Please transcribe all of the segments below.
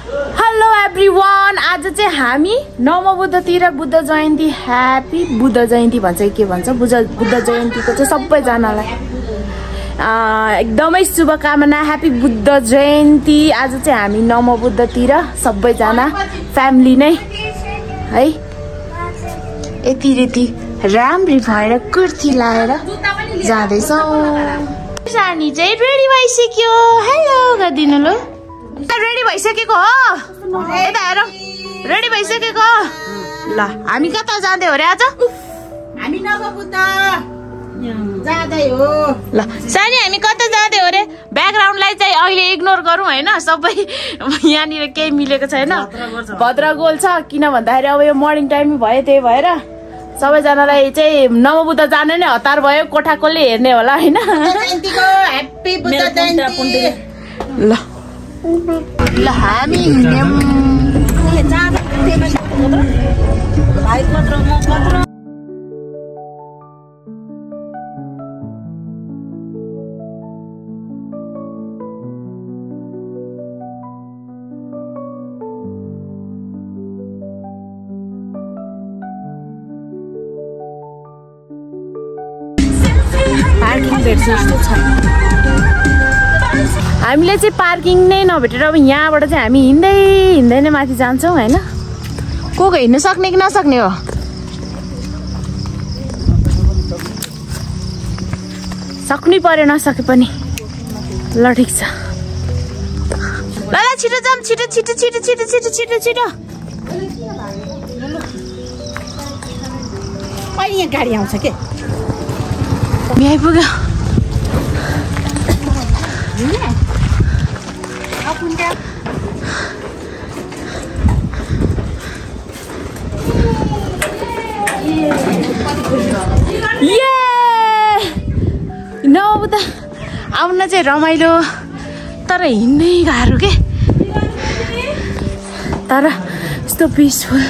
Hello everyone, आज चाहिँ हामी नवबुद्धतिर बुद्ध जयन्ती ह्यापी बुद्ध जयन्ती भन्छ के भन्छ बुद्ध जयन्तीको चाहिँ सबैजनालाई एकदमै शुभकामना। ह्यापी बुद्ध जयन्ती। आज चाहिँ हामी नवबुद्धतिर सबैजना फ्यामिली नै है यति रेती राम्री भएर कुर्ती लाएर जाँदैछौँ। सानी चाहिँ रेडी भइसक्यो। हेलो गरिदिनु ल। रेडी भइसकेको हो, यता हेर रेडी भइसकेको। ल हामी कता जाँदै हो रे आज? हामी नवबुद्ध जाँदै हो। ल सानी हामी कता जाँदै हो रे? ब्याकग्राउन्डलाई चाहिँ अहिले इग्नोर गरौँ होइन, सबै यहाँनिर केही मिलेको छैन। भद्रगोल छ, किन भन्दाखेरि अब यो मर्निङ टाइम भयो, त्यही भएर सबैजनालाई चाहिँ नवबुद्ध जाने नै हतार भयो। कोठा कसले हेर्ने होला होइन। ह्यापी बुद्ध जयन्ती। ल ल हामी हिँड्यौँ। पार्किङ भेट्छ जस्तो छैन। हामीले चाहिँ पार्किङ नै नभेटेर अब यहाँबाट चाहिँ हामी हिँड्दै हिँड्दै नै माथि जान्छौँ होइन। को हिँड्नु सक्ने कि नसक्ने हो? सक्नै पर्यो, नसके पनि। ल ठिक छ, ल ल छिटो जाऊँ, छिटो छिटो छिटो छिटो छिटो छिटो छिटो। अहिले यहाँ गाडी आउँछ के? आइपुग्यो। नवबुद्ध आउन चाहिँ रमाइलो, तर हिँड्नै गाह्रो के। तर यस्तो पिसफुल,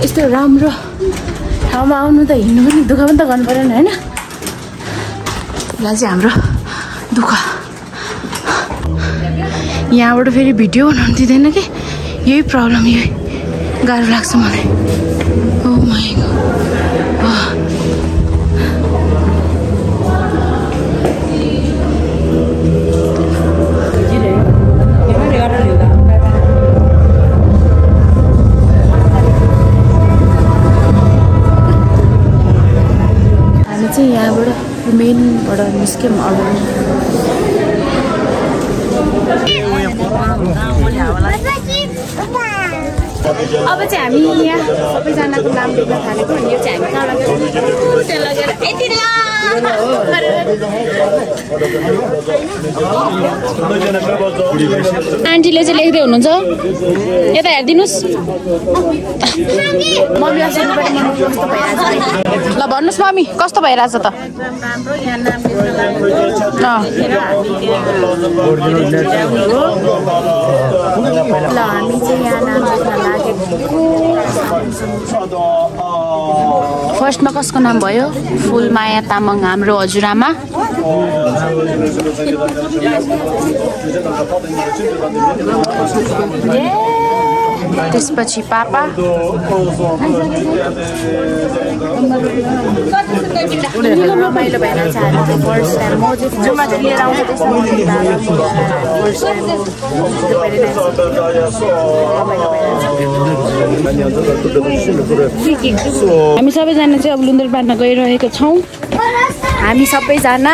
यस्तो राम्रो ठाउँमा आउनु त हिँड्नु पनि दुःख पनि त गर्नु परेन होइन। यसलाई चाहिँ हाम्रो दुःख। यहाँबाट फेरि भिडियो बनाउनु दिँदैन कि, यही प्रब्लम, यही गाह्रो लाग्छ मलाई। Oh my god. हामी चाहिँ यहाँबाट मेनबाट निस्क्यौँ। अब चाहिँ हामी यहाँ सबैजनाको नाम लेख्न थालेको। यो चाहिँ हामी कहाँ लगेर यति आन्टीले चाहिँ लेख्दै हुनुहुन्छ, यता हेरिदिनुहोस्। मम्मी कस्तो भइरहेछ? ल भन्नुहोस् मम्मी कस्तो भइरहेछ त? ल हामी चाहिँ यहाँ नाम लेख्न लागेको। फर्स्टमा कसको नाम भयो? फुलमाया तामाङ, हाम्रो हजुरआमा। त्यसपछि पापा, रमाइलो भइरहेछ हामी फर्स्ट टाइम। म चाहिँ लिएर आउँछु हामी सबैजना चाहिँ अब लुन्दर बाँड्न गइरहेको छौँ। हामी सबैजना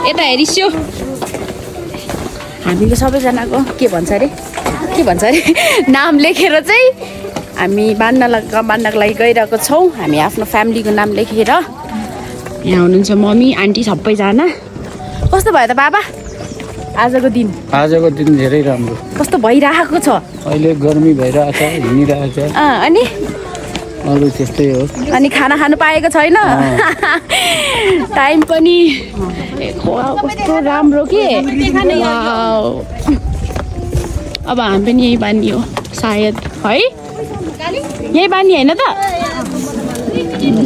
यता हेरिस्यो। हामीले सबैजनाको के भन्छ अरे नाम लेखेर चाहिँ हामी बाँड्नको लागि गइरहेको छौँ। हामी आफ्नो फ्यामिलीको नाम लेखेर। यहाँ हुनुहुन्छ मम्मी, आन्टी सबैजना। कस्तो भयो त बाबा आजको दिन? आजको दिन धेरै राम्रो। कस्तो भइरहेको छ? अहिले गर्मी भइरहेछ, हिँडिरहेछ। अनि अरू त्यस्तै हो। अनि खाना खानु पाएको छैन? टाइम पनि कस्तो राम्रो के। अब हामी पनि यही बानी हो सायद है। यही बानी होइन त?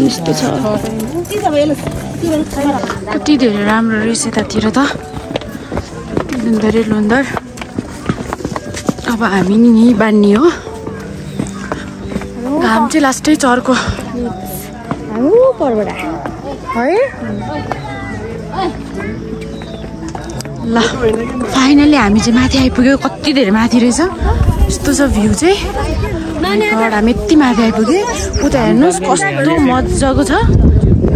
यस्तो छ। कति धेरै राम्रो रहेछ यतातिर त। लुन्दर अब अब हामी नि यहीँ बान्ने हो घाम चाहिँ लास्टै चर्को परबाट है ल फाइनली हामी चाहिँ माथि आइपुग्यो कति धेरै माथि रहेछ यस्तो छ भ्यू चाहिँ हामी यति माथि आइपुग्यो उता हेर्नुहोस् कस्तो मजाको छ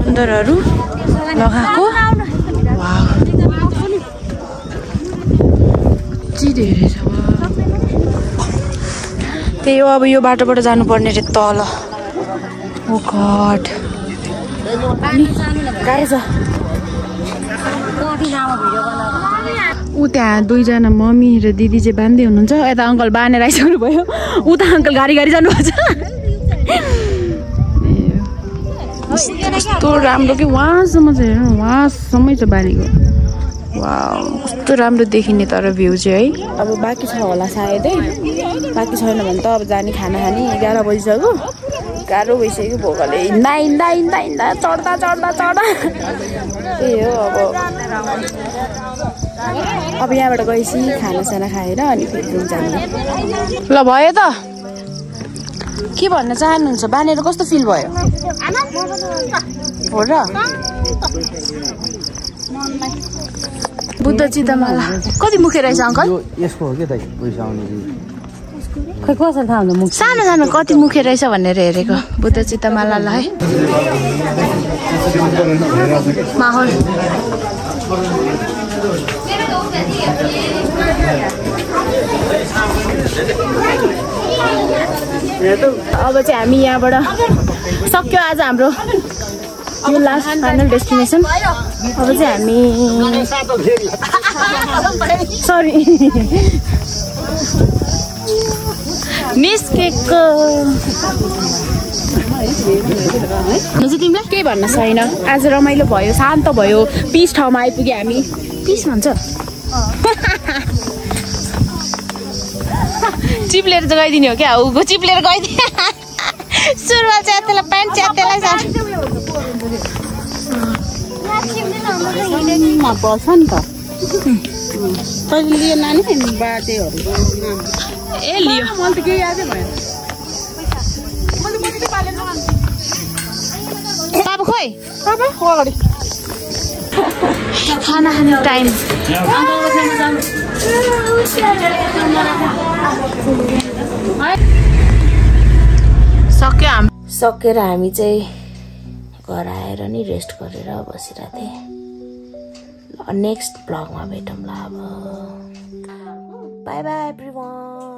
सुन्दरहरू लगाएको कति धेरै छ त्यही हो अब यो बाटोबाट जानुपर्ने रे तल ओ गड गाह्रो छ ऊ त्यहाँ दुईजना मम्मी र दिदी चाहिँ बाँध्दै हुनुहुन्छ यता अङ्कल बाँधेर आइसक्नु भयो उता अङ्कल गाडी जानुभएको छ कस्तो राम्रो कि वहाँसम्म चाहिँ हेर्नु वहाँसम्मै छ बानीको वाउ कस्तो राम्रो देखिने तर भ्यू चाहिँ है अब बाँकी छ होला सायदै बाँकी छैन भने त अब जाने खाना खाने 11 बजिसक्यो गाह्रो भइसक्यो भोकले हिँड्दा हिँड्दा हिँड्दा हिँड्दा चढ्दा चढ्दा चढ्दा त्यही हो अब यहाँबाट गएपछि खानासाना खाएर अनि फेरि जाने ल भयो त के भन्न चाहनुहुन्छ बानेर कस्तो फिल भयो हो र बुद्ध चितामाला कति मुखे रहेछ अङ्कल यसको हो के त पैसा आउने खै कसरी थाहा हुन्छ मुख सानो सानो कति मुखे रहेछ भनेर हेरेको बुद्ध चितामालालाई माहौल अब चाहिँ हामी यहाँबाट सक्यो आज हाम्रो यो लास्ट फाइनल डेस्टिनेसन अब चाहिँ हामी सरी निस्केको तिमीलाई केही भन्न छैन आज रमाइलो भयो शान्त भयो पिस ठाउँमा आइपुग्यो हामी पिस भन्छ चिप्लेर चाहिँ गइदिने हो क्या ऊ चिप्लेर गइदिए सुरुवाल च्यातेलाई प्यान्ट च्यातेलाई पर्छ नि त तैँले लियो नानी बाटेहरू ए लियो मलाई त केही यादै भयो पापा खोइ पापा अगाडि खाना खाने टाइम सकेर हामी चाहिँ घर आएर नि रेस्ट गरेर बसिरहेको थिएँ नेक्स्ट ब्लगमा भेटौँला अब बाई बाई एभ्रिवान